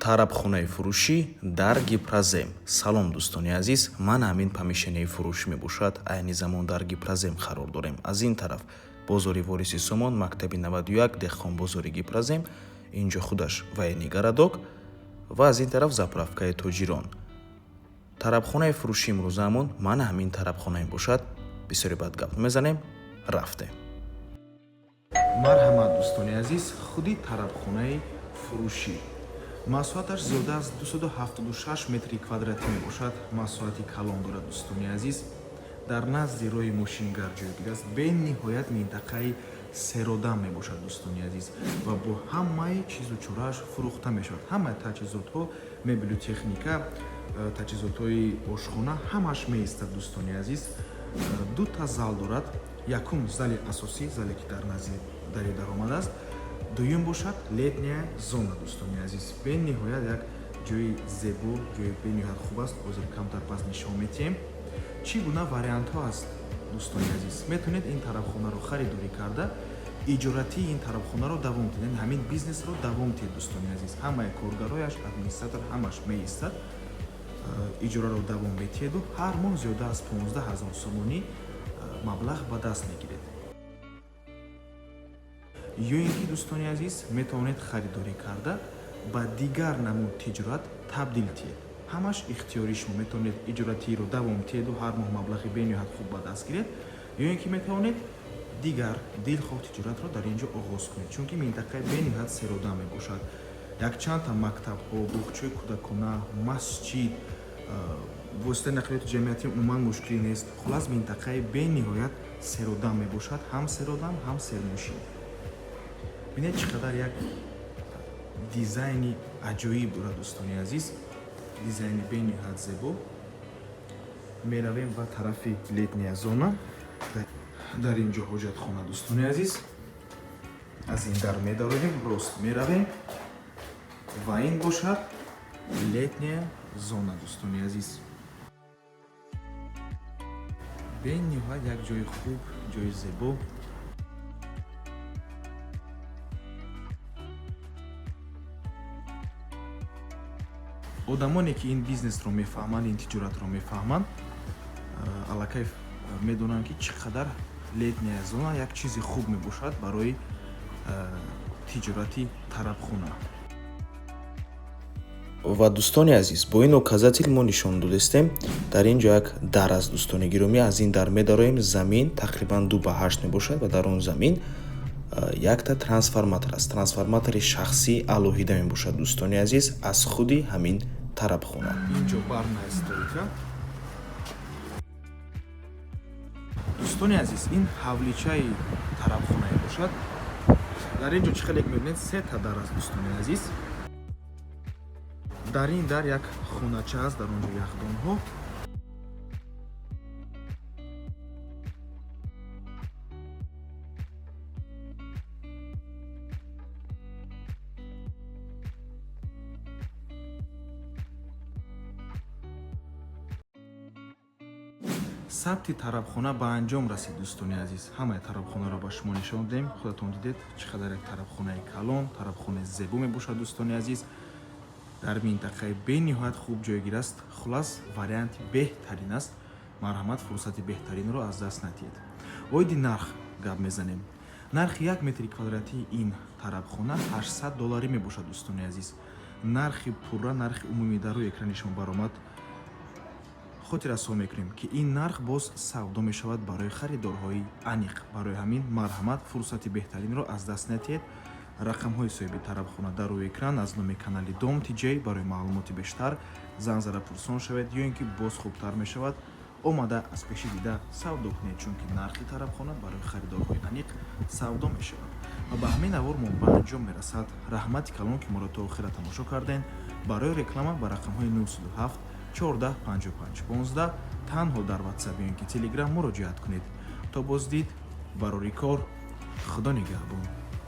Тарабхонаи фурӯшӣ дар Гипрозем. Салом, дӯстони азиз, ман ҳамин помещенияи фурӯшӣ мебошад. Айни замон дар Гипрозем қарор дорем. Аз ин тараф бозори Вориси Сомон, мактаби 91, деҳқонбозори Гипрозем, инҷо худаш военный городок ва аз ин тараф заправкаи Тоҷирон. Тарабхонаи фурӯшӣ имрӯзаамон ман ҳамин тарабхона мебошад. Бисёре бад гап мезанем, рафтем. Марҳамат, дӯстони азиз, худи тарабхонаи фурӯшӣ. Масоҳаташ зиёда аз 276 метри квадратӣ мебошад. Масоҳати калон дорад, дӯстони азиз. Дар назди роҳи мошингард ҷойгир аст. Бениҳоят минтақаи серодам мебошад, дӯстони азиз, ва бо ҳамаи чизу чорааш фурӯхта мешавад. Ҳамаи таҷҳизотҳо, мебелу техника, таҷҳизотҳои ошхона ҳамааш меистад, дӯстони азиз. Дута зал дорад. Якум зали асосӣ, зале ки дар назди дари даромад аст. Дуюм бошад летняя зона, дӯстони азиз. Бениҳоят як ҷои зебо, ҷои бениҳоят хуб аст. Ҳозир камтар пас нишон метиҳем. Чӣ гуна вариантҳо аст, дӯстони азиз? Метавонед ин тарабхонаро харидорӣ карда, иҷоратии ин тарабхонаро давом диҳед, яъне ҳамин бизнесро давом диҳед, дӯстони азиз. Ҳамаи коргарояш, администратор ҳамаш меистад, иҷораро давом метиҳеду ҳар моҳ зиёда аз 15 ҳазор сомонӣ маблағ ба даст мегиред. Ё ин ки, дӯстони азиз, метавонед харидорӣ карда ба дигар намуд тиҷорат табдил диҳед. Ҳамаш ихтиёри шумо. Метавонед иҷоратиро давом диҳеду ҳар моҳ маблағи бениҳоят хуб ба даст гиред, ё ин ки метавонед дигар дилхоҳ тиҷоратро дар ин ҷо оғоз кунед, чунки минтақаи бениҳоят серодам мебошад. Якчандта мактабҳо, боғчаи кӯдакона, масҷид, воситаи нақлиёти ҷамъиятӣ умуман мушкилӣ нест. Хуллас, минтақаи бениҳоят серодам мебошад, ҳам серодам, ҳам сермошин. Бинед, чӣ қадар як дизайни аҷоиб дорад, дӯстони азиз, дизайни бениҳоят зебо. Меравем ба тарафи летняя зона. Дар ин ҷо ҳоҷатхона, дӯстони азиз. Аз ин дар медароем, рост меравем ва ин бошад летняя зона, дӯстони азиз. Бениҳоят як ҷои хуб, ҷои зебо. Одамоне ки ин бизнесро мефаҳманд, ин тиҷоратро мефаҳманд, аллакай медонанд, ки чӣ қадар летняя зона як чизи хуб мебошад барои тиҷорати тарабхона. Ва, дӯстони азиз, бо ин указатель мо нишон додестем. Дар ин ҷо як дар аст, дӯстони гиромӣ. Аз ин дар медароем. Замин тақрибан 2 ба 8 мебошад ва дар он замин якта трансформатор аст. Трансформатори шахсӣ алоҳида мебошад, дӯстони азиз, аз худи ҳамин тарабхона. Инҷо барная стойка, дӯстони азиз. Ин ҳавличаи тарабхона мебошад. Дар ин ҷо чӣ хеле мебинед, сета дар аст, дӯстони азиз. Дар ин дар як хонача аст, дар он ҷо яхдонҳо. Сабти тарабхона ба анҷом расид, дӯстони азиз. Ҳамаи тарабхонаро ба шумо нишон додем. Худатон дидед, чӣ қадар як тарабхонаи калон, тарабхонаи зебо мебошад, дӯстони азиз. Дар минтақаи бениҳоят хуб ҷойгир аст. Хуллас, варианти беҳтарин аст. Марҳамат, фурсати беҳтаринро аз даст надиҳед. Оиди нарх гап мезанем. Нархи 1 метри квадратии ин тарабхона 800 долларӣ мебошад, дӯстони азиз. Нархи пурра, нархи умумӣ дар рӯи экрани шумо баромад. Хотиррасон мекунем, ки ин нарх боз савдо мешавад барои харидорҳои аниқ. Барои ҳамин, марҳамат, фурсати беҳтаринро аз даст надиҳед. Рақамҳои соҳиби тарабхона дар рӯи экран. Аз номи канали Дом Тиҷей барои маълумоти бештар занг зада пурсон шавед, ё ин ки боз хубтар мешавад, омада аз пеши дида савдо кунед, чунки нархи тарабхона барои харидорҳои аниқ савдо мешавад. Ва ба ҳамин навор мо ба анҷом мерасад. Раҳмати калон, ки моро то охира тамошо кардем. Барои реклама ба рақамҳои 907 14 55 15 танҳо дар Ватсап ё ин ки Телеграм муроҷиат кунед. То боздид, барори кор, Худо нигаҳбон.